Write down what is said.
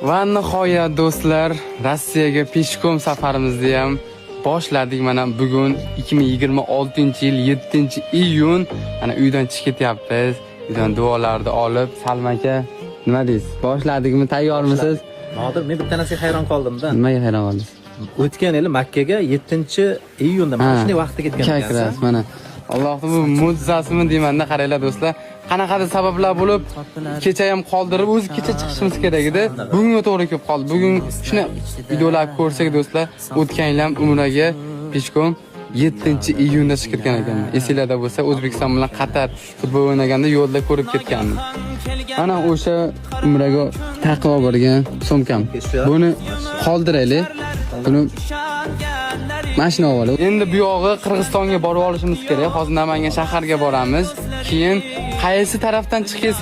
Va nihoyat, do'stlar, Rossiyaga пешком safarimizni ham boshladik. Mana bugun 2026-yil 7-iyun. Mana uydan chiqib ketyapmiz. Uydan duolarni olib, Salma aka, nima deysiz? Boshladikmi? Tayyormisiz? Nodir, men bitta narsaga hayron qoldimda. Nimaga hayron qoldingiz? O'tgan yili Makkaga 7-iyunda mana shunday vaqtda ketgan Как раз ekansan. Mana. Allohning bu mo'jizasimi deymanda, qaranglar, do'stlar. Qanaqadir sabablar bo'lib, kecha ham qoldirib, o'zi kecha chiqishimiz kerak edi. Bugunga to'g'ri kelib qoldi. Bugun shuni videolar ko'rsak, do'stlar, o'tgan yil ham umraga пешком 7-iyunda chiqib ketgan ekanman. Esinglarda bo'lsa, O'zbekiston bilan Qatar futbol o'ynaganda yo'lda ko'rib ketgandim. Mana o'sha umraga taqib olib borgan sumkam. Buni qoldiraylik. Buni mashina olib. Endi bu yog'i Qirg'izistonga borib olishimiz kerak. Hozir Namangan shaharga boramiz. Keyin qaysi tarafdan chiqib kelsak